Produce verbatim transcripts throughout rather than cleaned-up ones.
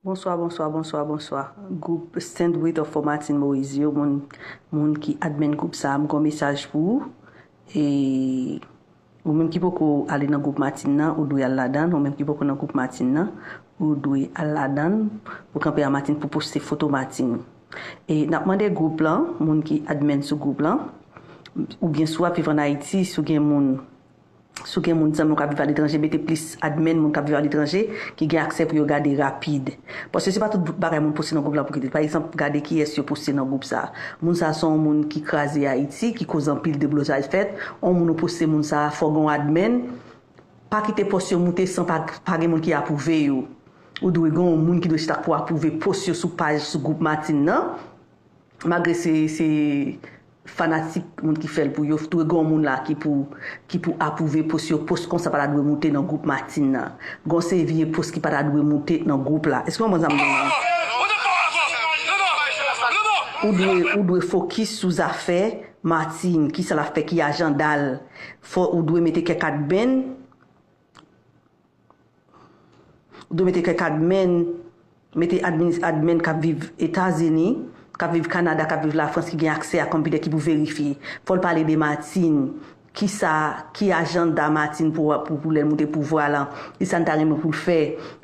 Bonswa, bonswa, bonswa, bonswa. Gwoup Stand With or For Martine Moïse yo, moun, moun ki admin gwoup sa a, m gon mesaj pou ou. E ou menm ki poko ale nan gwoup Martine nan, ou dwe al ladan l. Ou menm ki poko nan gwoup Martine nan, ou dwe al ladan l. Pou kanpe a Martine pou poste foto Martine. E n ap mande gwoup lan, moun ki admin sou gwoup lan, oubyen si w ap viv ann Ayiti, si w gen moun, si w gen moun zanmi w k ap viv aletranje, mete plis admin moun k ap viv aletranje ki gen aksè pou yo gade rapid. Paske se pa tout bagay moun poste nan gwoup la pou kite. Pa egzanp, gade kiyès yo poste nan gwoup sa a. Moun sa a se yon moun ki kraze Ayiti, ki koz anpil deblozay fèt. Yon moun ou poste moun sa a, fò gen yon admin. Pa kite pòs yo moute san pa, pa gen moun ki apwouve yo. Ou dwe gen yon moun ki dwe chita pou apwouve pòs yo sou paj, sou gwoup Martine nan. Malgre se, se fanatik moun ki fè l pou yo, dwe gen yon moun la ki pou, ki pou apwouve pòs yo. Pòs konsa pa ta dwe moute nan gwoup Martine nan. Gon seri vye pòs ki pa ta dwe moute nan gwoup la. Èske w konprann sa m di w lan? Ou dwe, ou dwe fokis sou zafè Martine, kisa l ap fè, ki ajanda l. Fò ou dwe mete kèk admin, ou dwe mete kèk admin, mete admin, admin k ap viv Etazini, k ap viv Kanada, k ap viv Lafrans, ki gen aksè a konpitè, ki pou verifye. Fò l pale de Martine. Kisa, ki ajanda Martine pou, pou, pou lè l moute pouvwa la? Kisa n ta renmen pou l fè?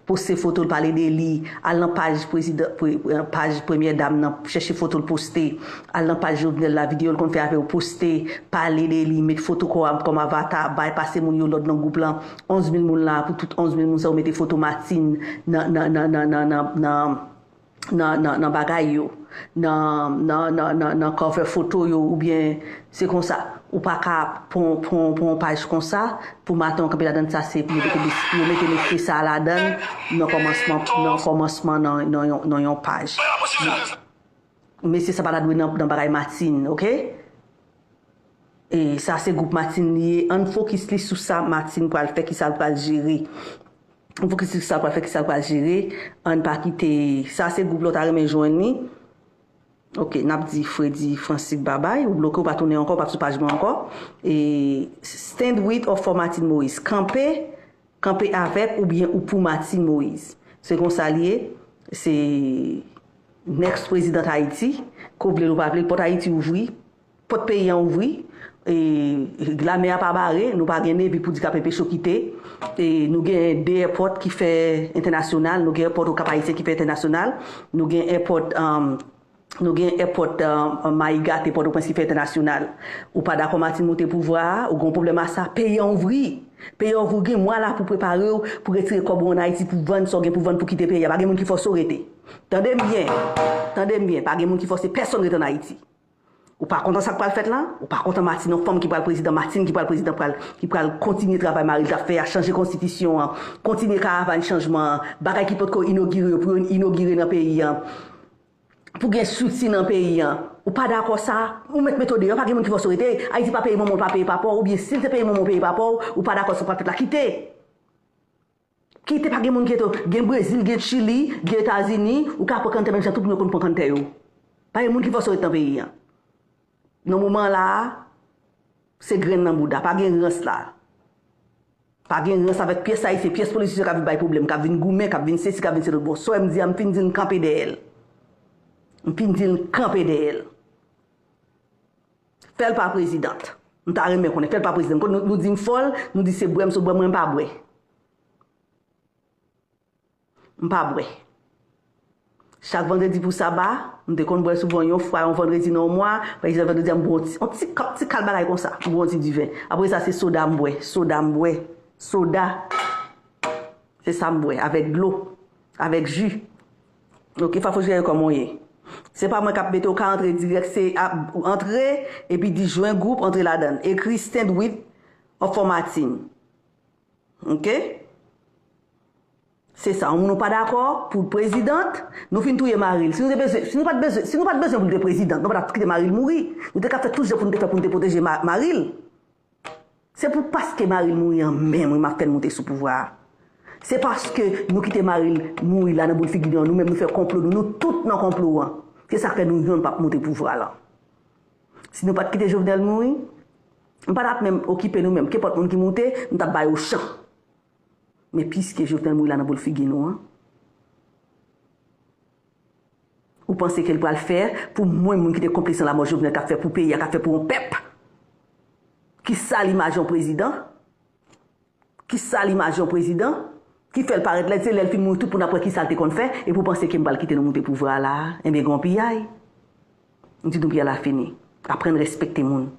Poste foto l, pale de li. Al nan paj prezidan, pre-, paj premyè dam nan, chèche foto l, poste. Al nan paj Jovenel la, videyo l konn fè avè w, poste. Pale de li, met foto kò a kòm avata, bay, pase moun yo lòd nan gwoup lan. Onz mil moun la, pou tout onz mil moun sa yo mete foto Martine nan, nan, nan, nan, nan, nan, nan nan, nan, nan bagay yo, nan, nan, nan, nan, nan cover foto yo, oubyen se konsa, ou pa ka pran, pran, pran yon paj konsa, pou maten w kanpe ladan l, sa se pou yo mete mes-, pou yo mete mesye sa a ladan l, nan kòmansman, nan kòmansman, nan, nan yon, nan yon paj. Mesye sa pa ta dwe nan, nan bagay Martine, oke? E sa se gwoup Martine li ye. Ann fokis li sou sa Martine pral fè, kisa l pral jere. Ann fokis li sou sa l pral fè, kisa l pral jere. Ann pa kite. Sa se gwoup la w ta renmen jwenn li. Oke, n ap di Fredi Francis babay, ou bloke, ou pa tounen ankò, ou pa sou paj mwen ankò. E Stand With or For Martine Moïse. Kanpe, kanpe avèk oubyen ou pou Martine Moïse. Se konsa l ye. Se next president Ayiti. Ke w vle l ou pa vle l, pòt Ayiti ouvri. Pòt peyi an ouvri, e, lame a pa bare, nou pa gen nevi pou di k ap enpeche w kite. E, nou gen de èpòt ki fè entènasyonal, nou gen èpòt Okap Ayisyen ki fè entènasyonal, nou gen èpòt, um, nou gen èpòt, um, Mayi Gate, Pòtoprens ki fè entènasyonal. Ou pa dakò Martine moute pouvwa a, ou gen yon pwoblèm a sa, peyi an ouvri. Peyi an ouvri, ou gen mwa la pou prepare w, pou retire kòb ou ann Ayiti, pou vann sa w gen pou vann, pou kite peyi a. Pa gen moun ki fòse w rete. Tande m byen, tande m byen, pa gen moun ki fòse pèsonn rete ann Ayiti. Ou pa kontan sa k pral fèt la? Ou pa kontan Martine, yon fanm ki pral prezidan, Martine ki pral prezidan, pral, ki pral kontinye travay mari l t ap fè a, chanje konstitisyon an, kontinye karavàn chanjman an, bagay ki potko inogire yo pou yo inogire nan peyi an, pou gen estrikti nan peyi an. Ou pa dakò sa? Ou mèt mete w deyò, pa gen moun ki fòse w rete. Ayiti pa peyi manman w, pa peyi papa w, oubyen si l te peyi manman w, peyi papa w, ou pa dakò sa k pral fèt la, kite. Kite, pa gen moun ki ete w. Gen Brezil, gen Chili, gen Etazini, ou ka pran kanntè menm jan tout moun yo konn pran kanntè yo. Pa gen moun ki fòse w ret nan peyi an. Nan moman la a, se grenn nan bouda, pa gen rans la. Pa gen rans avèk pyès Ayisyen, pyès politisyen k ap vin bay pwoblèm, k ap vin goumen, k ap vin sesi, k ap vin selo. Bon, sa w wè m di a, m fin di l, m kanpe dèyè l. M fin di l, m kanpe dèyè l. Fè l pa prezidant. M ta renmen konnen, fè l pa prezidant. Kote nou, nou di m fò l, nou di se bwè m sot bwè, mwen m pa bwè. M pa bwè. Chak vandredi pou saba, m te konn bwè souvan yon fwa, yon vandredi nan yon mwa, pa egzanp, vandredi a m bwè yon ti, yon ti kap, ti kal bagay konsa, m bwè yon ti diven. Apre sa, se soda m bwè, soda m bwè, soda. Se sa m bwè, avèk dlo, avèk ji. Oke, Fafo Jere, kòman w ye? Se pa mwen k ap mete w ka antre dirèk, se ap antre, epi di jwenn gwoup, antre ladan l. Ekri Stand With or For Martine. Oke? Se sa, yon moun ou pa dakò pou l prezidant, nou fin touye mari l. Si nou te bezwen, si nou pa t bezwen, si nou pa t bezwen pou l te prezidant, nou pa t ap kite mari l mouri. Nou te ka fè tout jan pou nou te fè pou nou te pwoteje ma-, mari l. Se pou paske mari l mouri an menm, wi, m ap fè l moute sou pouvwa a. Se paske nou kite mari l mouri la nan boul figi nou an, nou menm nou fè konplo nou, nou tout nan konplo an. Se sa k fè nou yonn p ap moute pouvwa la. Si nou pa t kite Jovenel mouri, m pa t ap menm okipe nou menm. Kenpòt moun ki moute, m t ap ba yo chan. Men piske Jovenel mouri la nan boul figi nou an, ou panse ke l pral fè pou mwen, moun ki te konplis nan lanmò Jovenel, k ap fè pou peyi a, k ap fè pou yon pèp? Ki sal imaj yon prezidan? Ki sal imaj yon prezidan? Ki fè l parèt lèd? Se lè l fin mouri tout moun ap wè ki sa l te konn fè, epi w panse ke m pral kite nou moute pouvwa a la a? Enben, gen yon piyay. M di nou piyay la fini. Aprann respekte moun.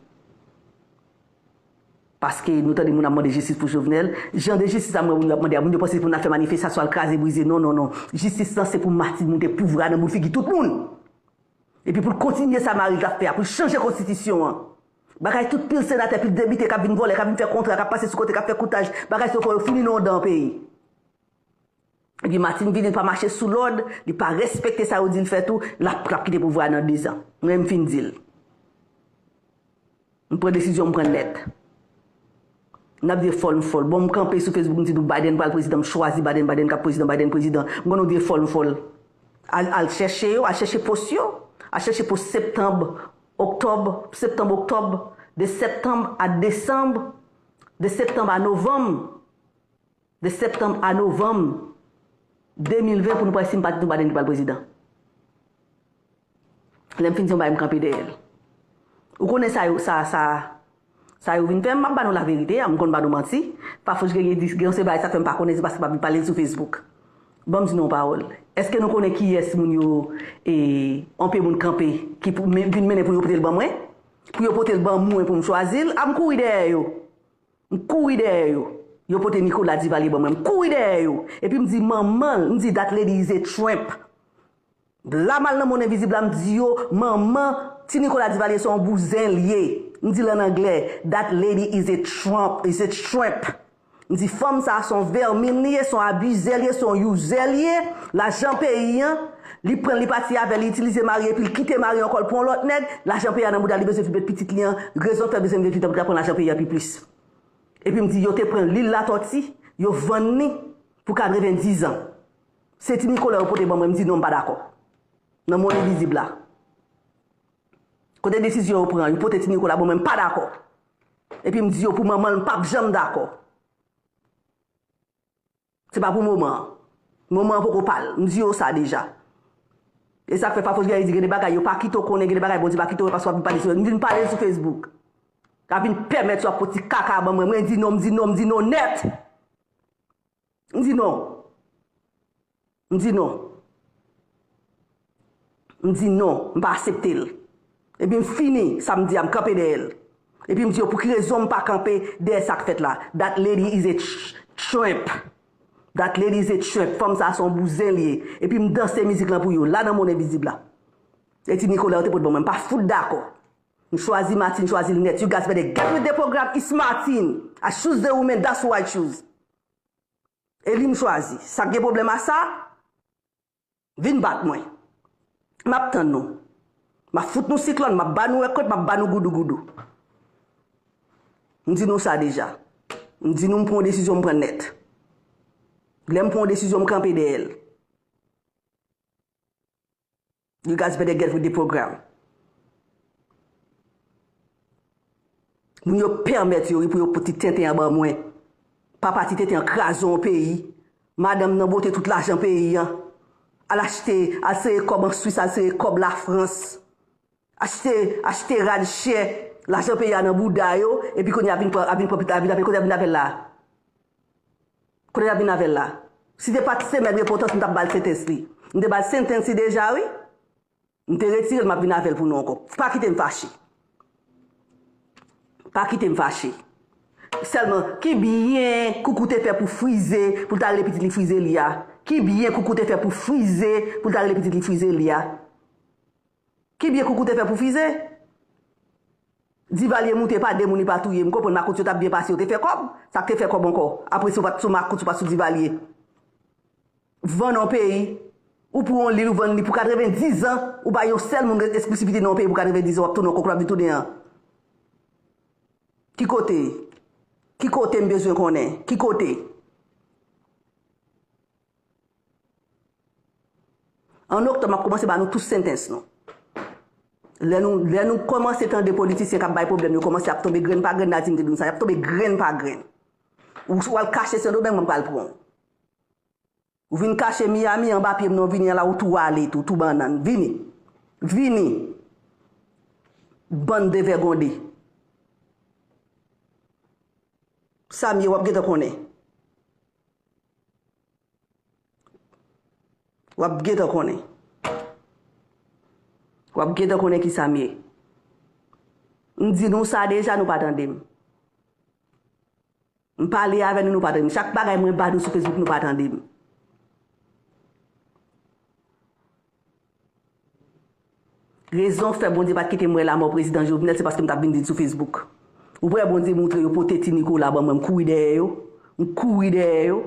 Paske nou tande moun ap mande jistis pou Jovenel. Jan de jistis sa m wè moun yo ap mande a, moun yo panse se pou n al fè manifestasyon, al kraze, brize. Non, non, non. Jistis lan se pou Martine moute pouvwa a nan boul figi tout moun. Epi pou l kontinye sa mari l t ap fè a, pou l chanje konstitisyon an. Bagay tout pil senatè, pil depite k ap vin vòlè, k ap vin fè kontra, k ap pase sou kote, k ap fè koutaj, bagay sa yo fò yo fini nan anndan peyi. Epi Martine vini, li pa mache sou lòd, li pa respekte sa yo di l fè tou, l ap, l ap kite pouvwa a nan dezan. Mwen, m fin di l. M pran desizyon, m pran nèt. N ap di fòl, m fòl. Bon, m kanpe sou Facebook, m di nou Biden pral prezidan, m chwazi Biden, Biden k ap prezidan, Biden prezidan. M konn nou di fòl, m fòl. Al, al chèche yo, al chèche post yo. Al chèche post septanm, oktòb, septanm, oktòb, de septanm a desanm, de septanm a novanm. De septanm a novanm de mil ven pou nou pral si m pa di nou Biden ki pral prezidan. Lè m fin di yon bagay, m kanpe dèyè l. Ou konnen sa yo, sa, sa, sa yo vin fè, m ap ba nou laverite a, m konn ba nou manti. Pafwa, gen, gen, gen yon seri bagay sa fè m pa konnen, se paske m pa vin pale l sou Facebook. Ban m di nou yon pawòl. Èske nou konnen kiyès moun yo, e, anpe moun kanpe, ki pou, men, vin mennen pou yo pote l ban mwen? Pou yo pote l ban mwen pou m chwazi l? A, m kouri dèyè yo. M kouri dèyè yo. Yo pote Nicolas Duvalier ban mwen. M kouri dèyè yo. Epi m di manman l, m di, "That lady is a tramp." La m al nan mond envizib la, m di yo, "Manman, ti Nicolas Duvalier se yon bouzen l ye." M di l ann anglè, "That lady is a tramp, is a tramp." M di, "Fanm sa a se yon vèmin li ye, se yon abizè l ye, se yon youzè l ye. Lajan peyi an, li pran l, li pati avè l, li itilize mari, epi l kite mari ankò, l pran yon lòt nèg. Lajan peyi a nan bouda l, li bezwen vin met pitit li an. Rezon k fè l bezwen vin met pitit la, pou l pran lajan peyi a pi plis." Epi m di, yo te pran Lil Latòti, yo vann li pou katrevendiz an. Se Ti Nicolas yo pote ban mwen, m di non, m pa dakò. Nan mond envizib la. Kote desizyon yo pran, yo pote Ti Nicolas ban mwen, m pa dakò. Epi m di yo pou manman l, m p ap janm dakò. Se pa pou moman an. Moman an poko pa l. M di yo sa deja. E sa k fè Pafos Guerrier di gen de bagay yo pa kite w konnen, gen de bagay Bondye pa kite w wè paske w ap vin pale sou, vin pale l sou Facebook. K ap vin pèmèt yo ap pot ti kaka ban mwen. Mwen di non, m di non, m di non nèt. M di non. M di non. M di non, m pa aksepte l. Epi m fini, sa m di a, m kanpe dèyè l. Epi m di yo, pou ki rezon m pa kanpe dèyè sa k fèt la? That lady is a tr-, tramp. That lady is a tramp. Fanm sa a se yon bouzen l ye. Epi m danse mizik lan pou yo, la nan mond envizib la. E Ti Nicolas yo te pot ban mwen, m pa fout dakò. M chwazi Martine, m chwazi l nèt. You guys better get with the program, it's Martine. I choose the woman, that's who I choose. E li m chwazi. Sa k gen pwoblèm a sa, vin bat mwen. M ap tann nou. M ap fout nou siklòn, m ap ba nou rèkòt, m ap ba nou goudougoudou. M di nou sa deja. M di nou m pran yon desizyon, m pran nèt. Lè m pran yon desizyon, m kanpe dèyè l. You guys better get with the program. Moun yo pèmèt yo, wi, pou yo pote ti tenten an ban mwen. Papa ti tenten an kraze yon peyi. Madanm nan bote tout lajan peyi an. Al achte, al sere kòb an Swis, al sere kòb Lafrans. Achte, achte rad chè. Lajan peyi a nan bouda yo. Epi kounye a vin pran, a vin pran pita, a vin avè, kote a vin avè l la? Kote l ap vin avè l la? Si te pa t semèn repotans, m t ap ba l sentens li. M te ba l sentens li deja, wi. M te retire l, m ap vin avè l pou nou ankò. Pa kite m fache. Pa kite m fache. Sèlman, ki byen Koukou te fè pou Frize, pou l ta rele pitit li Frize li a? Ki byen Koukou te fè pou Frize, pou l ta rele pitit li Frize li a? Ki byen Koukou te fè pou Frize? Divalye moute pa de moun, li pa touye. M konprann makout yo t ap byen pase, yo te fè kòb. Sa k te fè kòb ankò? Apre, si w pa t sou makout, si w pa t sou Divalye. Vann yon peyi, ou pran yon lil, ou vann li pou katrevendiz an, ou bay yon sèl moun eksklizivite nan yon peyi pou katrevendiz an, w ap tounen ankò, w ap vin tounen an. Ki kote? Ki kote m bezwen konnen? Ki kote? An oktòb, m ap kòmanse ba nou tout sentens nou. Lè nou, lè nou kòmanse tande politisyen k ap bay pwoblèm, yo kòmanse ap tonbe grenn pa grenn, Nadine te di m sa, y ap tonbe grenn pa grenn. Ou, ou al kache Sendomeng, mwen m pral pran w. Ou vin kache Miami, anba pye m nan, ou vini an la, ou tou ale tou, tou bannann. Vini. Vini. Bann devègonde. Sa m ye, w ap gentan konnen. W ap gentan konnen. W ap gentan konnen kisa m ye. M di nou sa deja, nou pa tande m. M pale avè nou, nou pa tande m. Chak bagay mwen ba nou sou Facebook, nou pa tande m. Rezon fè Bondye pa t kite m wè lamò prezidan Jovenel, se paske m t ap vin di l sou Facebook. Ou wè Bondye montre yo pote Ti Nicolas ban mwen, m kouri dèyè yo. M kouri dèyè yo.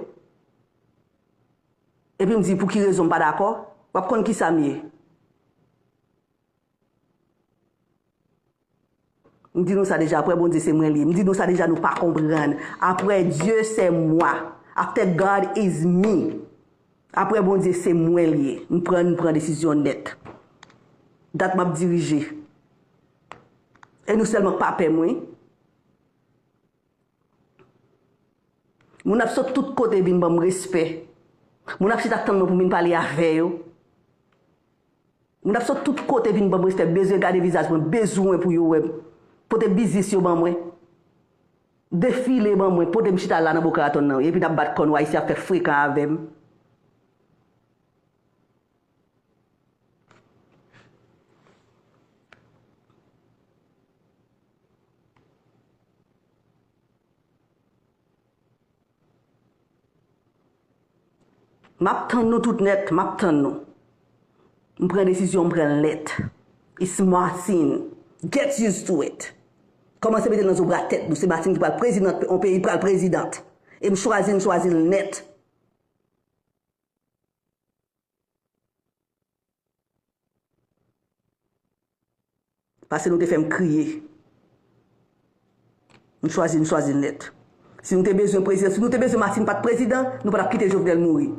Epi m di, pou ki rezon m pa dakò? W ap konn kisa m ye. M di nou sa deja, apre Bondye se mwen l ye. M di nou sa deja, nou pa konprann. Apre Dieu c'est moi. After God is me. Apre Bondye se mwen l ye. M pran, m pran desizyon nèt. Dat m ap dirije. E nou sèlman k pa pè m wi. Moun ap sot tout kote vin ban m respè. Moun ap chita tann mwen pou m vin pale avè yo. Moun ap sot tout kote vin ban m respè, bezwen gade vizaj mwen, bezwen pou yo wè m. Pote biznis yo ban mwen. Defile ban mwen, pote m chita la nan Boca Raton nan, epi n ap bat kò nou, Ayisyen ap fè frekan avè m. M ap tann nou tout nèt, m ap tann nou. M pran desizyon, m pran l nèt. It's Martine. Get used to it. Kòmanse mete l nan zo bra tèt nou. Se Martine ki pral prezidant, yon peyi pral prezidant. E m chwazi l, m chwazi l nèt. Paske nou te fè m kriye. M chwazi, m chwazi l nèt. Si nou te bezwen prezidan, si nou te bezwen Martine pa t prezidan, nou pa t ap kite Jovenel mouri.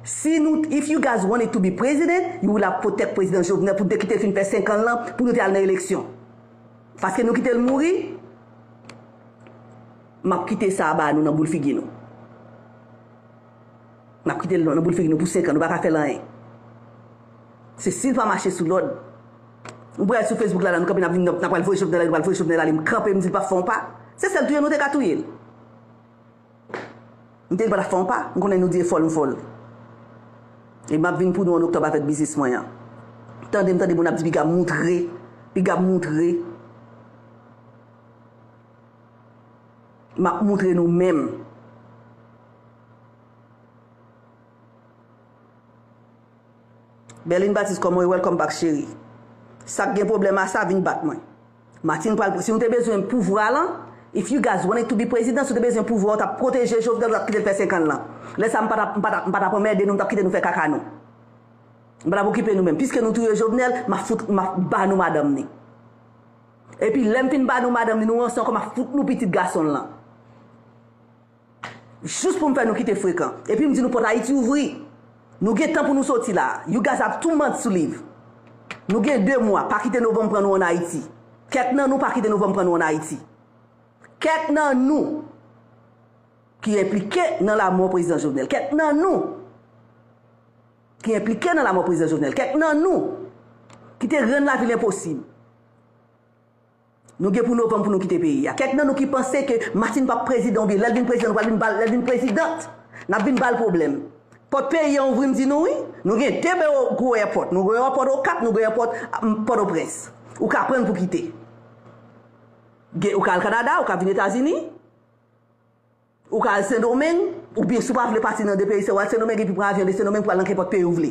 Si nou, if you guys wanted to be president, you would have protect prezidan Jovenel pou nou te kite l fin fè senk an l lan, pou nou te al nan eleksyon. Paske nou kite l mouri, m ap kite sa ba nou nan boul figi nou. N ap kite l nan boul figi nou pou senk an, nou pa ka fè l anyen. Se si l pa mache sou lòd. M pral sou Facebook la, la, nou kanpe, n ap vin, n ap, n ap pral voye Jovenel ale, nou pral voye Jovenel ale, m kanpe, m di l p ap fè yon pa. Se sèl touye nou te ka touye l. M te di l pa t ap fè yon pa, m konnen nou di e fò l, m fò l. E m ap vin pou nou an oktòb avèk biznis mwen an. Tande m, tande moun ap di piga moutre, piga moutre. M ap moutre nou menm. Berline Baptiste, kòman w ye? Welcome back, cheri. Sa k gen pwoblèm a sa, vin bat mwen. Martine pral, si nou te bezwen pouvwa lan, if you guys wanted to be president, si w te bezwen pouvwa, w t ap pwoteje Jovenel, w t ap kite l fè senk an lan. Lè sa, m pa t ap, m pa t ap, m pa t ap anmède nou, m t ap kite nou fè kaka nou. M pa t ap okipe nou menm. Piske nou touye Jovenel, m ap fout, m ap ba nou madanm ni. Epi lè m fin ba nou madanm ni, nou ranse ankò, m ap fout nou pitit gason l lan. Jis pou m fè nou kite frekan. Epi m di nou pòt Ayiti ouvri. Nou gen tan pou nou soti la. You guys have two months to leave. Nou gen de mwa. Pa kite novanm pran nou ann Ayiti. Kèk nan nou pa kite novanm pran nou ann Ayiti. Kèk nan nou ki enplike nan lamò prezidan Jovenel. Kèk nan nou ki enplike nan lamò prezidan Jovenel. Kèk nan nou ki te rann lavi l enposib. Nou gen pou novanm pou nou kite peyi a. Kèk nan nou ki panse ke Martine p ap prezidan oubyen lè l vin prezidan, nou pral vin ba l, lè l vin prezidant, n ap vin ba l pwoblèm. Pòt peyi a ouvri, m di nou wi. Nou gen de bèl gwo èpòt. Nou gen èpòt Okap, nou gen èpòt, mm, Pòtoprens. Ou ka pran pou kite. Gen, ou ka al Kanada, ou ka vin Etazini. Ou ka al Sendomeng, oubyen si w pa vle pati nan de peyi sa yo, al Sendomeng epi pran avyon de Sendomeng pou al nan kenpòt peyi w vle.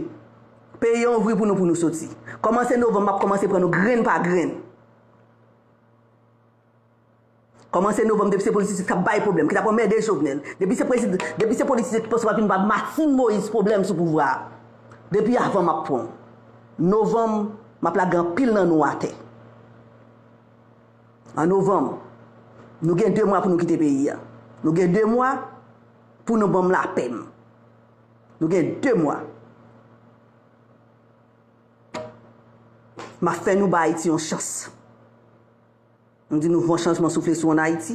Peyi an ouvri pou nou, pou nou soti. Kòmanse novanm, m ap kòmanse pran nou grenn pa grenn. Kòmanse novanm, depi se politisyen k ap bay pwoblèm, ki t ap anmède Jovenel. Depi se prezidan, depi se politisyen ki panse w ap vin ba Martine Moïse pwoblèm sou pouvwa a. Depi avan m ap pran w. Novanm, m ap lage anpil nan nou atè. An novanm, nou gen de mwa pou nou kite peyi a. Nou gen de mwa pou nou ban m lapè m. Nou gen de mwa. M ap fè nou ba Ayiti yon chans. M di nou van chanjman soufle sou ann Ayiti,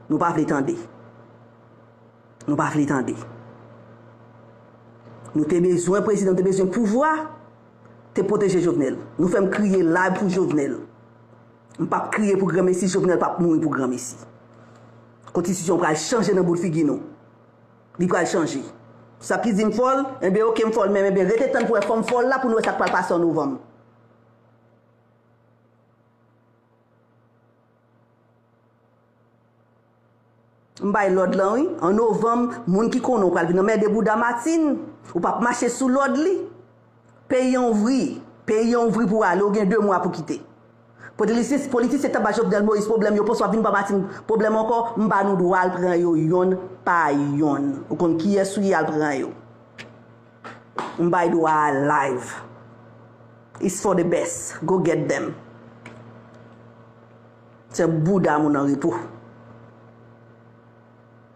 nou pa vle tande. Nou pa vle tande. Nou te bezwen prezidan, nou te bezwen pouvwa. te pwoteje Jovenel. Nou fè m kriye live pou Jovenel. M p ap kriye pou granmesi, Jovenel p ap mouri pou granmesi. Konstitisyon pral chanje nan boul figi nou. Li pral chanje. Sa ki di m fò l, enben oke m fò l, men enben rete tann pou wè fò m fò l la pou nou wè sa k pral pase an novanm. M bay lòd lan wi. An novanm, moun ki konnen w pral vin anmède bouda Martine, ou p ap mache sou lòd li. Peyi an ouvri, peyi an ouvri pou w ale, ou gen de mwa pou kite. Politisyen, politisyen t ap ba Jovenel Moïse pwoblèm, yo panse w ap vin ba Martine pwoblèm ankò, m ba nou dwa al pran yo yonn pa yonn. Ou konn kiyès ou ye, al pran yo. M bay dwa a live. It's for the best. Go get them. Se bouda moun an repo.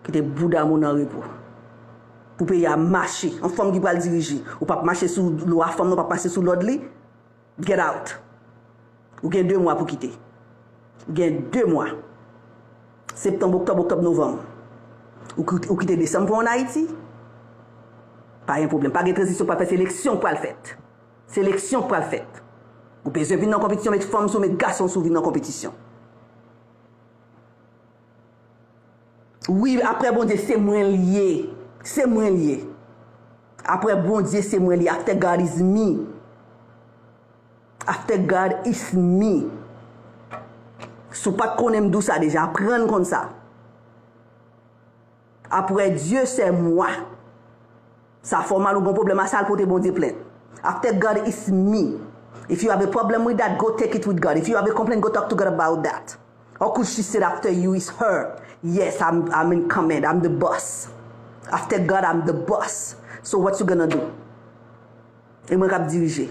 Kite bouda moun an repo. Pou peyi a mache. Yon fanm ki pral dirije. Ou p ap mache sou lwa fanm nan, ou p ap mache sou lòd li. Get out. Ou gen de mwa pou kite. Ou gen de mwa. Septanm, oktòb, oktòb, novanm. Ou ki-, ou kite desanm pou ann Ayiti. Pa gen pwoblèm. Pa gen tranzisyon, pa fè, se eleksyon k pral fèt. Se eleksyon k pral fèt. Ou bezwen vin nan konpetisyon, met fanm sou, met gason sou, vin nan konpetisyon. Wi, apre Bondye, se mwen l ye. Se mwen l ye. Apre Bondye, se mwen l ye. After God is me. After God is me. Si w pa t konnen m di w sa deja, aprann konn sa. Après Dieu, c'est moi. Sa fè w mal, ou gen pwoblèm a sa, al pote Bondye plent. After God, it's me. If you have a problem with that, go take it with God. If you have a complaint, go talk to God about that. How could she sit after you? It's her. Yes, I'm, I'm in command. I'm the boss. After God, I'm the boss. So what you gonna do? E mwen k ap dirije.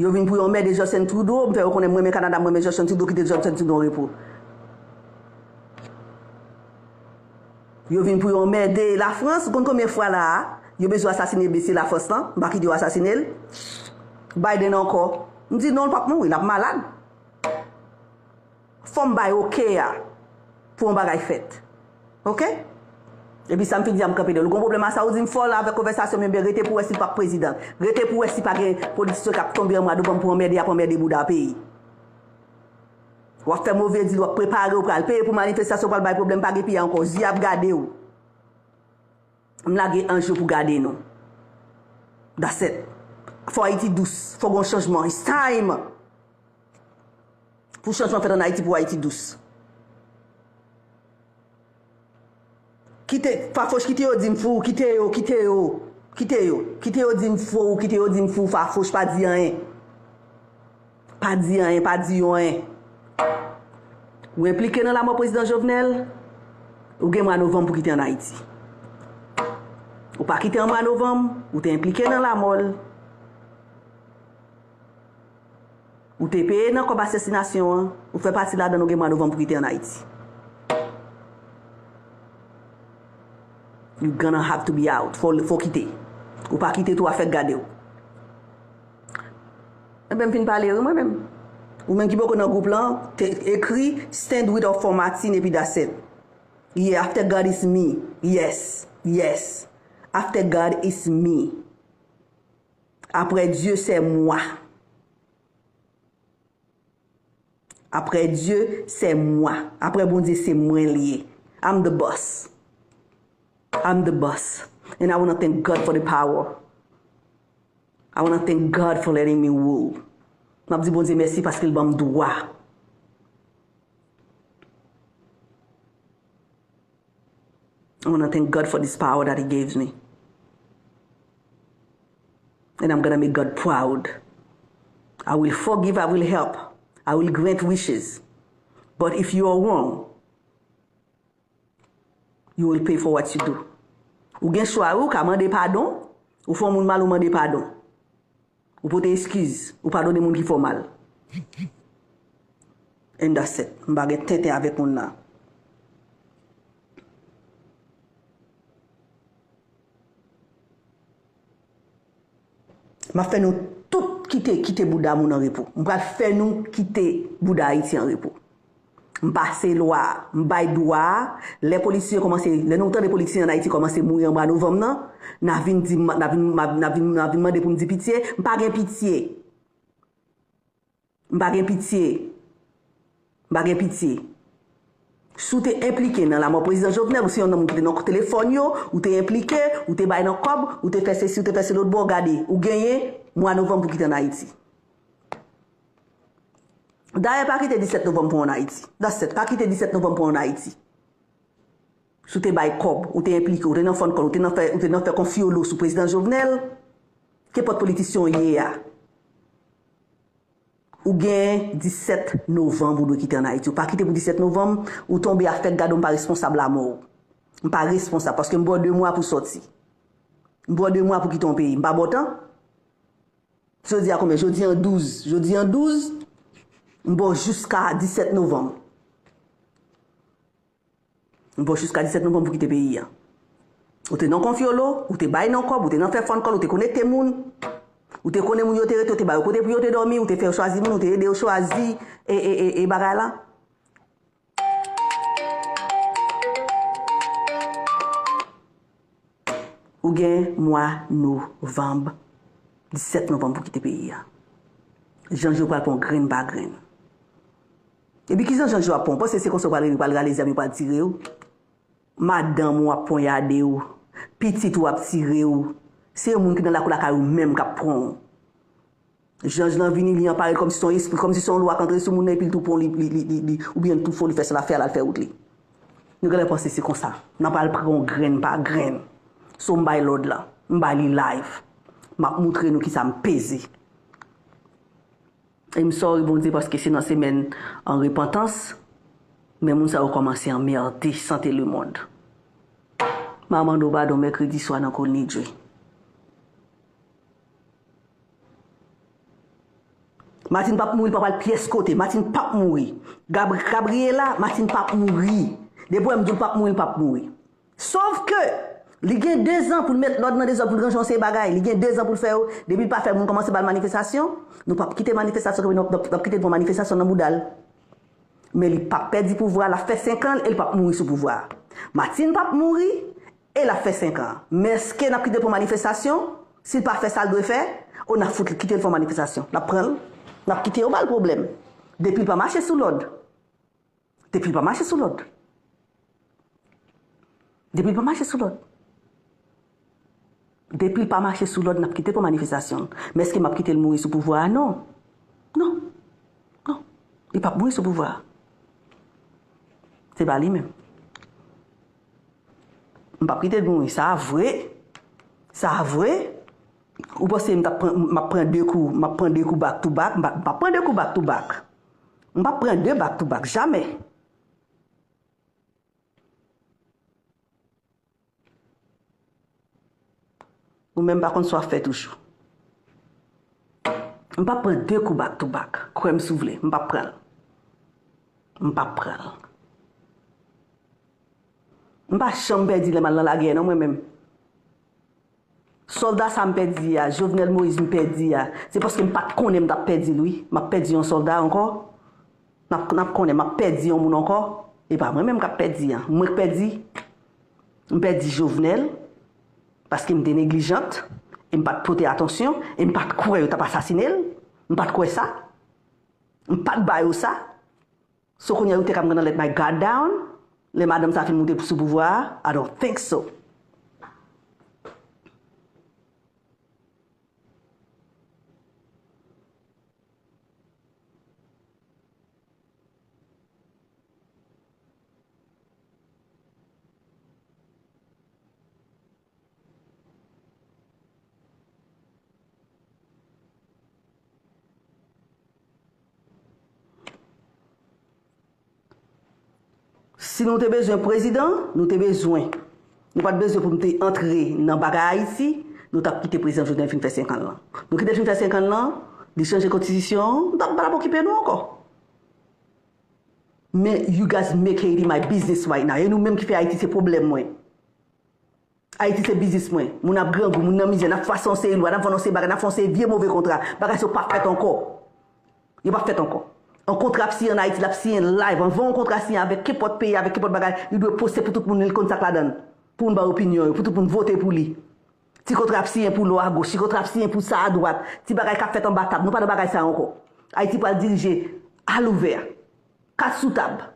Yo vin pou yo anmède Justin Trudeau, m fè yo konnen m renmen Kanada, m renmen Justin Trudeau, kite Justin Trudeau an repo. Yo vin pou yo anmède Lafrans, ou konn konbyen fwa la a, yo bezwen asasine mesye Lafrans lan, m pa kite yo asasine l. Biden ankò. M di non, l p ap mouri, l ap malad. Fò m bay oke a pou yon bagay fèt. Oke? Epi sa m fin di a, m kanpe de l. Ou gon pwoblèm a sa, ou di m fò l avèk konvèsasyon m, ebyen rete pou wè si l p ap prezidan. Rete pou wè si pa gen politisyen k ap tonbe an mwa novanm pou anmède, y ap anmède bouda peyi. W ap fè move dil, w ap prepare, w pral peye pou manifestasyon, w pral bay pwoblèm, pa gen peyi ankò. Zye ap gade w. M lage anj yo pou gade nou. That's it. Fò Ayiti dous. Fò gon chanjman. It's time. Pou chanjman fèt ann Ayiti, pou Ayiti dous. Kite, Fafouch, kite yo di m fou, kite yo, kite yo, kite yo, kite yo di m fou, kite yo di m fou, Fafouch, pa di anyen. Pa di anyen, pa di yo anyen. Ou enplike nan lanmò prezidan Jovenel, ou gen mwa novanm pou kite ann Ayiti. Ou pa kite an mwa novanm, ou te enplike nan lanmò l. Ou te peye nan kòb asasinasyon an, ou fè pati ladan, ou gen mwa novanm pou kite ann Ayiti. You gonna have to be out. Fò, fò kite. Ou pa kite tou, afè gade w. Enben, m fin pale wi mwen menm. Ou menm ki poko nan gwoup lan, te ekri stand with or for Martine epi that's it. Yeah, after God is me. Yes, yes. After God is me. Après Dieu, c'est moi. Après Dieu, c'est moi. Après Bondye, se mwen l ye. I'm the boss. I'm the boss. And I wanna thank God for the power. I wanna thank God for letting me rule. M ap di Bondye mèsi paske l ban m dwa. I wanna thank God for this power that He gives me. And I'm gonna make God proud. I will forgive, I will help, I will grant wishes. But if you are wrong, you will pay for what you do. Ou gen chwa wi, ou ka mande padon, ou fè yon moun mal, ou mande padon. Ou pote eskiz, ou padone moun ki fè w mal. And that's it. M pa gen tenten avèk moun nan. M ap fè nou tout kite, kite bouda moun an repo. M pral fè nou kite bouda Ayiti an repo. M pase lwa a, m bay dwa a. Lè politisyen kòmanse, lè nou tande politisyen ann Ayiti kòmanse mouri an mwa novanm nan, n a vin di m, n a vin, n a, n a vin, n a vin mande pou m di pitye. M pa gen pitye. M pa gen pitye. M pa gen pitye. Si w te enplike nan lanmò prezidan Jovenel, ou se yon nonm ki te nan telefòn yo, ou te enplike, ou te bay nan kòb, ou te fè sesi, ou te fè se lòt bò, gade, ou genyen mwa novanm pou kite ann Ayiti. Dayè, pa kite disèt novanm pran w ann Ayiti. That's it. Pa kite disèt novanm pran w ann Ayiti. Si w te bay kòb, ou te enplike, ou te nan fann kòl, ou te nan fè, ou te nan fè konfyolo sou prezidan Jovenel, kenpòt politisyen w ye a, ou gen disèt novanm ou dwe kite ann Ayiti. Ou pa kite pou disèt novanm, ou tonbe afèk, gade w, m pa responsab lanmò w. M pa responsab, paske m ba w de mwa pou sòti. M ba w de mwa pou kite yon peyi. M pa ba w tan? Jodi a konbyen? Jodi an douz. Jodi an douz, m ba w jiska disèt novanm. M ba w jiska disèt novanm pou kite peyi a. Ou te nan konfyolo, ou te bay nan kòb, ou te nan fè fann kòl, ou te konekte moun. Ou te konnen moun yo te rete, ou te ba yo kote pou yo te dòmi, ou te fè yo chwazi moun, ou te ede yo chwazi e, e, e, e bagay la. Ou gen mwa novanm, disèt novanm pou kite peyi a. Jan Joe pral pran w grenn pa grenn. Epi ki jan Jan Joe ap pran w? Ou panse se konsa w pral rele, pral rale zam, yo pral tire w? Madanm ou ap ponyade w. Pitit ou ap tire w. Se yon moun ki nan lakou lakay ou menm k ap pran w. Jan Joe vini, li anpare l kòmsi se yon espri, kòmsi se yon lwa k antre sou moun nan, epi l tou pran w, li, li, li, li, li, oubyen l tou fè w, li fè sa l ap fè a, l al fè wout li. Nou genlè panse se konsa. N a pral pran w grenn pa grenn. So m bay lòd la. M bay li live. M ap moutre nou kisa m peze. E m sorry Bondye paske se nan semèn an repantans, men moun sa yo kòmanse anmède sante lemonn. M a mande w padon mèkredi swa nan Kolnidje. Martine p ap mouri, l p ap al pyès kote. Martine p ap mouri. Gab-, Gabriela, Martine p ap mouri. Depi w wè m di w l p ap mouri, l p ap mouri. Sòf ke li gen dezan pou l met lòd nan dezòd, pou l ranje yon seri bagay. Li gen dezan pou l fè yo. Depi l pa fè, moun kòmanse ba l manifestasyon. Nou p ap kite manifestasyon kanpe, n ap, n ap, n ap kite l pran manifestasyon nan bouda l. Men li p ap pèdi pouvwa a, l ap fè senk an l e l p ap mouri sou pouvwa a. Martine p ap mouri e l ap fè senk an. Men èske n ap kite l pran manifestasyon? Si l pa fè sa l dwe fè, o n ap fout kite l fè manifestasyon. N ap pran l, n ap kite yo ba l pwoblèm. Depi l pa mache sou lòd. Depi l pa mache sou lòd. Depi l pa mache sou lòd. Depi l pa mache sou lòd, n ap kite l pran manifestasyon l. Men èske m ap kite l mouri sou pouvwa a? Non. Non. Non. Li p ap mouri sou pouvwa a. Se pa li menm. M p ap kite l mouri. Sa a vre. Sa a vre. Ou panse m t ap pran, m ap pran de kou, m ap pran de kou back to back? M p ap, m p ap pran de kou back to back. M p ap pran de back to back. Jamè. Ou menm pa konn sa w ap fè toujou. M p ap pran de kou back to back. Kwè m si w vle, m p ap pran l. M p ap pran l. M pa janm pèdi lè m al nan lagè non, mwen menm. Sòlda sa m pèdi a, Jovenel Moïse m pèdi a, se paske m pa t konnen m t ap pèdi l wi. M ap pèdi yon sòlda ankò. N ap, n ap konnen m ap pèdi yon moun ankò. E pa mwen menm k ap pèdi a. Mwen k pèdi. M pèdi Jovenel paske m te neglijant e m pa t pote atansyon e m pa t kwè yo t ap asasine l. M pa t kwè sa. M pa t ba yo sa. So kounye a, you think I'm gonna let my guard down? Lè madanm sa fin moute sou pouvwa a? I don't think so. Si nou te bezwen prezidan, nou te bezwen. Nou pa t bezwen pou m te antre nan bagay Ayiti, nou t ap kite prezidan Jovenel fin fè senk an l lan. Nou kite l fin fè senk an l lan, li chanje konstitisyon an, nou t ap pa t ap okipe nou ankò. Men you guys make Haiti my business right now. E nou menm ki fè Ayiti se pwoblèm mwen. Ayiti se biznis mwen. Moun ap grangou, moun nan mizè, n ap fase yon seri lwa, n ap vann yon seri bagay, n ap fè yon seri vye move kontra. Bagay sa yo p ap fèt ankò. Yo p ap fèt ankò. Yon kontra ap siyen ann Ayiti, l ap siyen live. Anvan yon kontra siyen avèk kenpòt peyi, avèk kenpòt bagay, li dwe poste pou tout moun li konn sa k ladan l. Pou moun bay opinyon yo, pou tout moun vote pou li. Ti kontra ap siyen pou lò agoch, ti kontra ap siyen pou sa adwat, ti bagay k ap fèt anba tab. Nou pa nan bagay sa a ankò. Ayiti pral dirije alouvè, kat sou tab.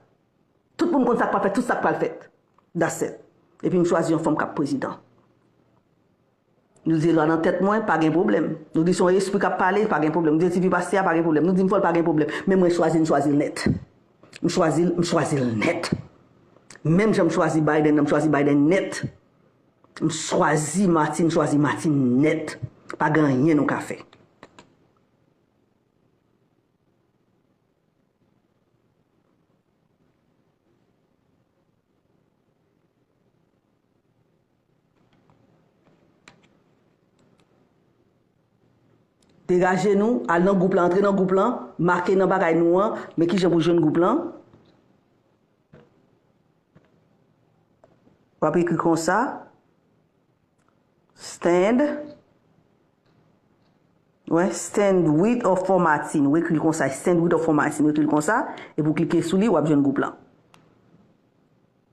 Tout moun konn sa k pral fèt, tout sa k pral fèt. That's it. Epi m chwazi yon fanm k ap prezidan. Nou di lwa nan tèt mwen, pa gen pwoblèm. Nou di se yon espri k ap pale, pa gen pwoblèm. Nou di se ti vi pastè a, pa gen pwoblèm. Nou di m fò l, pa gen pwoblèm. Men mwen chwazi l, m chwazi l nèt. M chwazi l, m chwazi l nèt. Menm jan m chwazi Biden nan, m chwazi Biden nèt. M chwazi Martine, m chwazi Martine nèt. Pa gen anyen nou ka fè. Degaje nou, al nan gwoup lan, antre nan gwoup lan, make nan bagay nou an, men kijan pou jwenn gwoup lan. W ap ekri konsa. Stand. Wè, stand with or for Martine. Ou ekri l konsa, stand with or for Martine. Ou ekri l konsa, epi w klike sou li, w ap jwenn gwoup lan.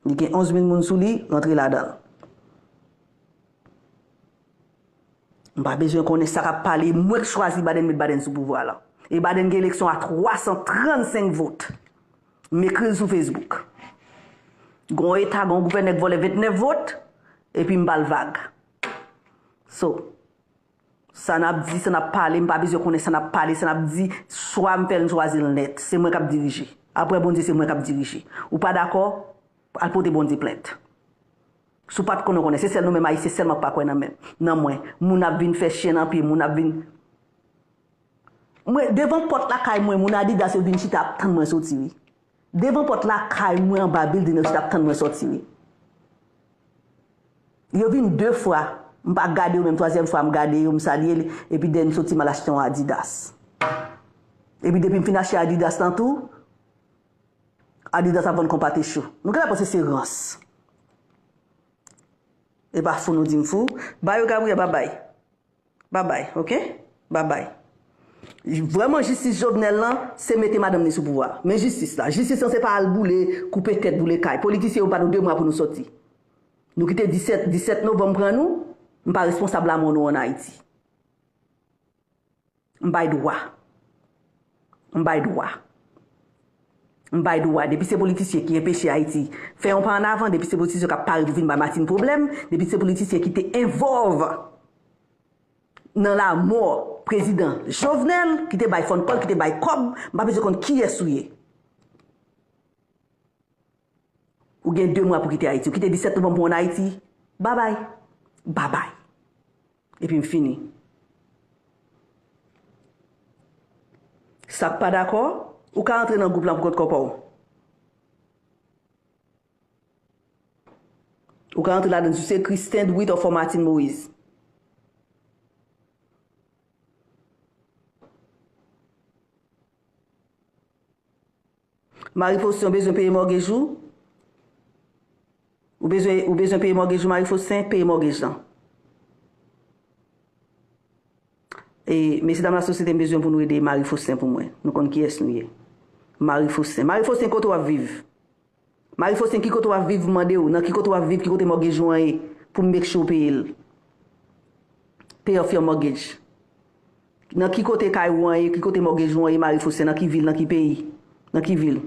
Li gen onz mil moun sou li, rantre ladan l. M pa bezwen konnen sa k ap pale, mwen k chwazi Biden, met Biden sou pouvwa la. E Biden gen eleksyon a twa san trannsenk vot. M ekri l sou Facebook. Gon eta, gon gouvènè k vòlè ventnèf vot, epi m ba l vag. So, sa n ap di, sa n ap pale, m pa bezwen konnen sa n ap pale, sa n ap di, swa m fè l, m chwazi l nèt. Se mwen k ap dirije. Apre Bondye, se mwen k ap dirije. Ou pa dakò? Al pote Bondye plent. Si w pa t konnen, w konnen. Se sèl nou menm Ayisyen sèlman k pa kwè nan men, nan mwen. Moun ap vin fè chen nan pye, moun ap vin Mwen, devan pòt lakay mwen, moun Adidas yo vin chita ap tann mwen soti, wi. Devan pòt lakay mwen, anba bilding yo chita ap tann mwen soti, wi. Yo vin de fwa, m pa gade yo, menm twazyèm fwa m gade yo, m salye li, epi dèyè m soti m al achte yon Adidas. Epi depi m fin achte Adidas lan tou, Adidas ap vann konpatechou. Nou genlè panse se rans. E pa fou nou di m fou. Ba yo Gabriel, babay. Babay, oke? Babay. Vrèman, jistis Jovenel lan, se mete madanm ni sou pouvwa. Men jistis la. Jistis lan se pa al boule, koupe tèt, boule kay. Politisyen yo ba nou de mwa pou nou sòti. Nou kite disèt, disèt novanm pran nou, m pa responsab lanmò nou ann Ayiti. M bay dwa. M bay dwa. M bay dwa. Depi se politisyen ki enpeche Ayiti fè yon pa annavan, depi se politisyen k ap pare pou vin bay Martine pwoblèm, depi se politisyen ki te envòlv nan lanmò prezidan Jovenel, ki te bay phone call, ki te bay kòb, m pa bezwen konn kiyès ou ye. Ou gen de mwa pou kite Ayiti. Ou kite disèt novanm pou w ann Ayiti. Babay. Babay. Epi m fini. Sa k pa dakò, ou ka antre nan gwoup lan pou kont kòpòw. Ou ka antre ladan, jis ekri stand with or for Martine Moïse. Marie Faustin, ou bezwen peye mortgage ou? Ou bezwen, ou bezwen peye mortgage ou, Marie Faustin? Peye mortgage lan. E, mesye dam lasosyete, m bezwen pou nou ede Marie Faustin pou mwen. Nou konn kiyès nou ye. Marie Faustin. Marie Faustin, kote w ap viv? Marie Faustin, ki kote w ap viv, m mande w? Nan ki kote w ap viv, ki kote mortgage ou an ye? Pou m make sure w peye l. Pay off your mortgage. Nan ki kote kay ou an ye, ki kote mortgage ou an ye, Marie Faustin, nan ki vil, nan ki peyi? Nan ki vil?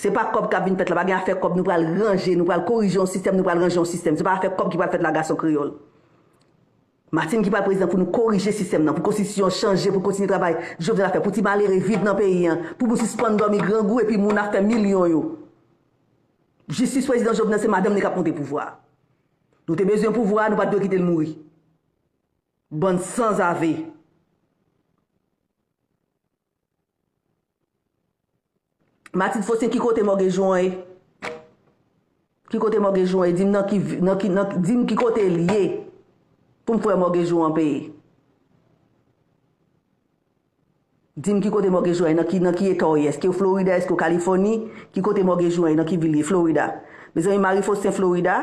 Se pa kòb k ap vin fèt la, pa gen afè kòb, nou pral ranje, nou pral korije yon sistèm, nou pral ranje yon sistèm. Se pa afè kòb ki pral fèt la, gason kreyòl. Martine ki pral prezidan pou nou korije sistèm nan, pou konstitisyon an chanje, pou kontinye travay Jovenel ap fè, pou ti malere viv nan peyi an, pou moun sispann dòmi grangou epi moun ap fè milyon yo. Jistis prezidan Jovenel, se madanm li k ap monte pouvwa a. Nou te bezwen pouvwa a, nou pa t dwe kite l mouri. Bann sanzave. Martine Faustin, ki kote mortgage ou an ye? Ki kote mortgage ou an ye? Di m nan ki, nan ki, nan, di m ki kote l ye pou m fè mortgage ou an peye. Di m ki kote mortgage ou an ye, nan ki, nan ki eta w ye? Èske w Florida, èske w Kalifòni? Ki kote mortgage ou an ye, nan ki vil li ye? Florida. Mezanmi, Marie Faustin Florida,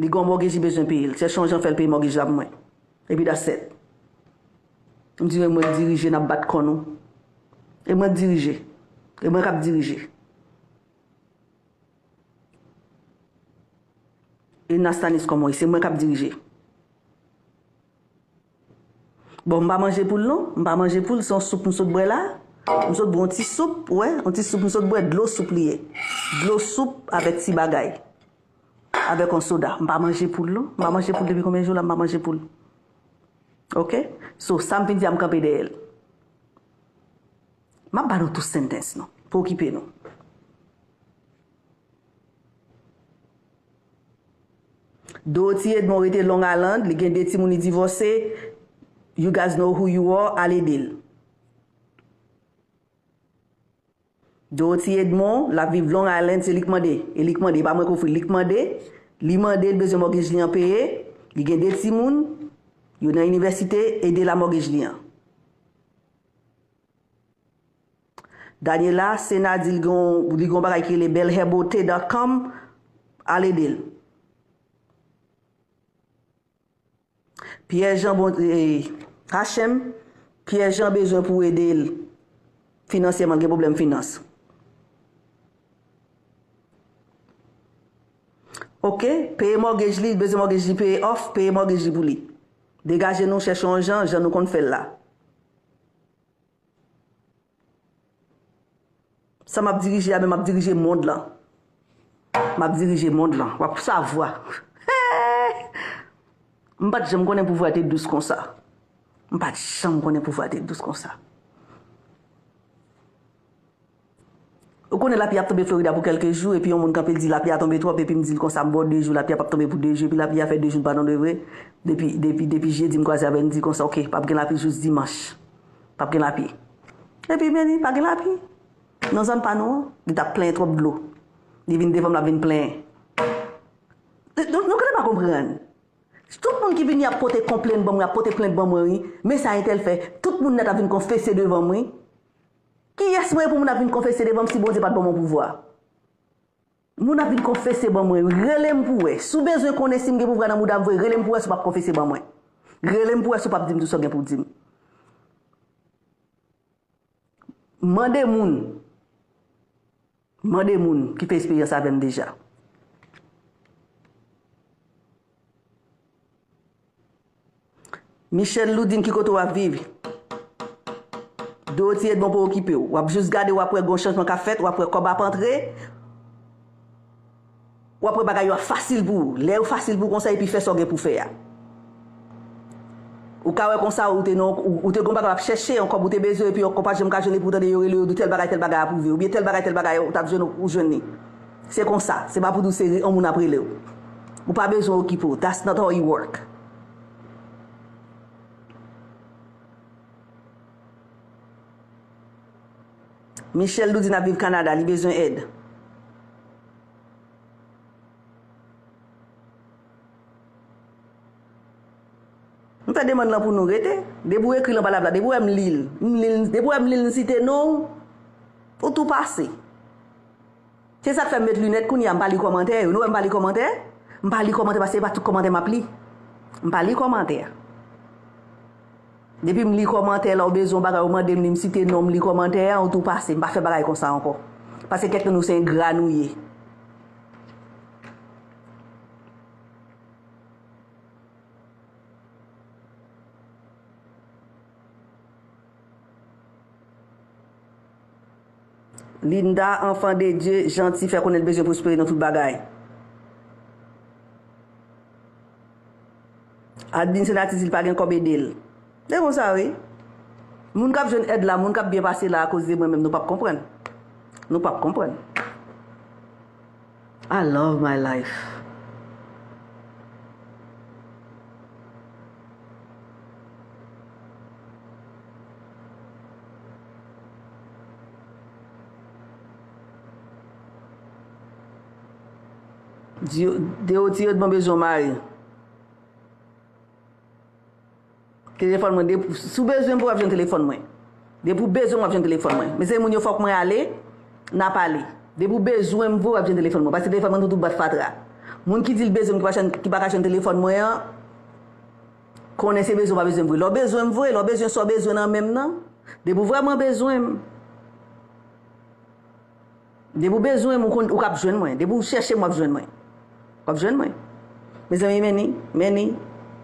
li gon mortgage li bezwen peye l. Chèche yon jan fè l peye mortgage la pou mwen. Epi that's it. M di, e mwen k dirije, n ap bat kò nou. E mwen k dirije. E mwen k ap dirije. E Nastanis kòman wi, se mwen k ap dirije. Bon, m pa manje poul non, m pa manje poul, se yon soup m sot bwè la. M sot bwè yon ti soup, wè, yon ti soup m sot bwè, dlo soup li ye. Dlo soup avèk ti bagay. Avèk yon soda. M pa manje poul non, m pa manje poul depi konbyen jou la, m pa manje poul. Oke? So, sa m vin di a m kanpe dèyè l. M ap ba nou tou sentence nou, pa okipe nou. Dorothy Edmond rete Long Island, li gen de timoun, li divòse. You guys know who you are, al ede l. Dorothy Edmond, l ap viv Long Island, se li k mande. E li k mande, e pa mwen k ofri, li k mande. Li mande, li bezwen mortgage li an peye. Li gen de timoun, yo nan inivèsite, ede l a mortgage li an. Daniela Sena di l gen, li gen yon bagay ki rele belle hair beauté dot com, al ede l. Pierre Jean bon, eh, H M, Pierre Jean bezwen pou ede l finansyèman, l gen pwoblèm finans. Oke, peye mortgage li, li bezwen mortgage li peye off, peye mortgage li pou li. Degaje nou, chèche yon jan, jan nou konn fè l la. Sa m ap dirije a, men m ap dirije mond lan. M ap dirije mond lan. W ap savwa. M pa t janm konnen pouvwa te dous konsa. M pa t janm konnen pouvwa te dous konsa. Ou konnen lapli ap tonbe Florida pou kèlke jou, epi yon moun kanpe l di lapli a tonbe twòp, epi m di l konsa, m ba w de jou, lapli a p ap tonbe pou de jou, epi lapli a fè de jou l pa tonbe vre. Depi, depi, depi jedi m kwaze avè l, m di konsa, oke, p ap gen lapli jous dimanch. P ap gen lapli. Epi, men li, pa gen lapli. Nan zòn pa nou an, li t ap plenyen twòp dlo. Li vin devan m, l ap vin plenyen. Nou, nou genlè pa konprann. Tout moun ki vini ap pote konplenn ban mwen, ap pote plent ban mwen, wi. Men sa entèl fè. Tout moun nèt ap vin konfese devan mwen, wi. Kiyès mwen ye pou moun ap vin konfese devan m si Bondye pa t ban mwen pouvwa? Moun ap vin konfese ban mwen, wi. Rele m pou wè. Si w bezwen konnen si m gen pouvwa nan mouda m vre, rele m pou wè si w p ap konfese ban mwen. Rele m pou wè si w p ap di m tout sa w gen pou w di m. Mande moun. Mande moun ki fè esperyans avè m deja. Michel Loudin, ki kote w ap viv? Dorothy Edmond pa okipe w. W ap jis gade, w ap wè gon chanjman k ap fèt, w ap wè kòb ap antre. W ap wè bagay yo ap fasil pou ou. Lè yo fasil pou ou konsa, epi fè sa w gen pou fè a. Ou ka wè konsa, ou te nan, ou, ou te gon bagay w ap chèche, yon kòb ou te bezwen, epi yon kòb pa janm ka jwenn li, pou w tande yo rele yo, di tèl bagay, tèl bagay ap rive, oubyen tèl bagay, tèl bagay, ou t ap jwenn, ou jwenn li. Se konsa. Se pa pou di w se yon moun ap rele w. Ou pa bezwen okipe w. That's not how it work. Michel Loudin ap viv Kanada, li bezwen èd. M fè demann lan pou nou, rete. Depi w ekri l anba lapla, depi w wè m li l, m li l, depi w wè m li l, m site non w, ou tou pase. Se sa k fè m met linèt kounye a, m pa li kòmantè yo. Nou wè m pa li kòmantè? M pa li kòmantè paske se pa tout kòmantè m ap li. M pa li kòmantè. Depi m li kòmantè la, ou bezwen yon bagay, ou mande m li, m site non m, li kòmantè a, ou tou pase. M pa fè bagay konsa ankò. Paske kèk nan nou se engra nou ye. Linda, enfant de Dieu, janti, fè konnen l bezwen pwospere nan tout bagay. Admin Senati di l pa gen kòb, ede l. Se konsa wi. Moun k ap jwenn èd la, moun k ap byen pase la akoz de mwen menm, nou p ap konprann. Nou p ap konprann. I love my life. Di yo, Deoti yo t bon bezwen mari. Telefòn mwen, depi, si w bezwen m, w ap jwenn telefòn mwen. Depi w bezwen m, w ap jwenn telefòn mwen. Mezanmi, moun yo, fòk mwen ale, n a pale. Depi w bezwen m vre, w ap jwenn telefòn mwen. Paske telefòn mwen tout, tout bat fatra. Moun ki di l bezwen m, ki pa jwenn, ki pa ka jwenn telefòn mwen an, Konnen se bezwen ou pa bezwen m vre. Lè w bezwen m vre, lè w bezwen sa w bezwen nan men m nan, depi w vrèman bezwen m, depi w bezwen m, ou konn, ou k ap jwenn mwen. Depi w chèche m, w ap jwenn mwen. W ap jwenn mwen. Mezanmi, men ni, men ni,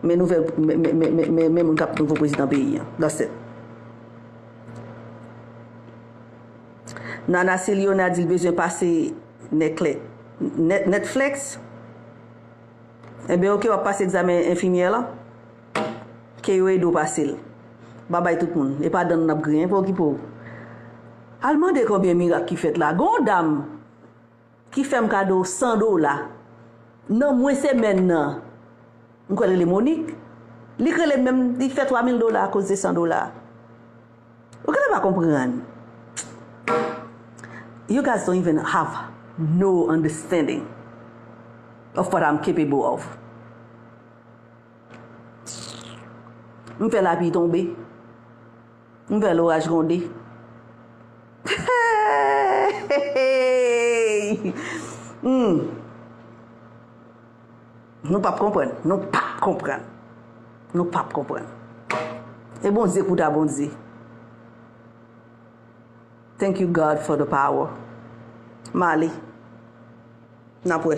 men nouvèl, men, men, men, men, men, men moun k ap nouvo prezidan peyi an. That's it. Nana Siliona di l bezwen pase Netflix. Net-, Netflix? Enben, oke, w ap pase egzamen enfimyè la. Ke yo ede w pase l. Babay tout moun. E pa dan n ap griyen, pa okipe w. Al mande konbyen mirak ki fèt la. Gon dam ki fè m kado san dola. Nan mwen semèn nan, m kwè l rele Monique. Li k rele m menm, li fè twa mil dola akoz de san dola. Ou genlè pa konprann. You guys don't even have no understanding of what I'm capable of. M fè lapli tonbe. M fè loraj gronde. Hmm. Nou p ap konprann. Nou p ap konprann. Nou p ap konprann. E Bondye kou ta Bondye. Thank you, God, for the power. M ale. N ap wè.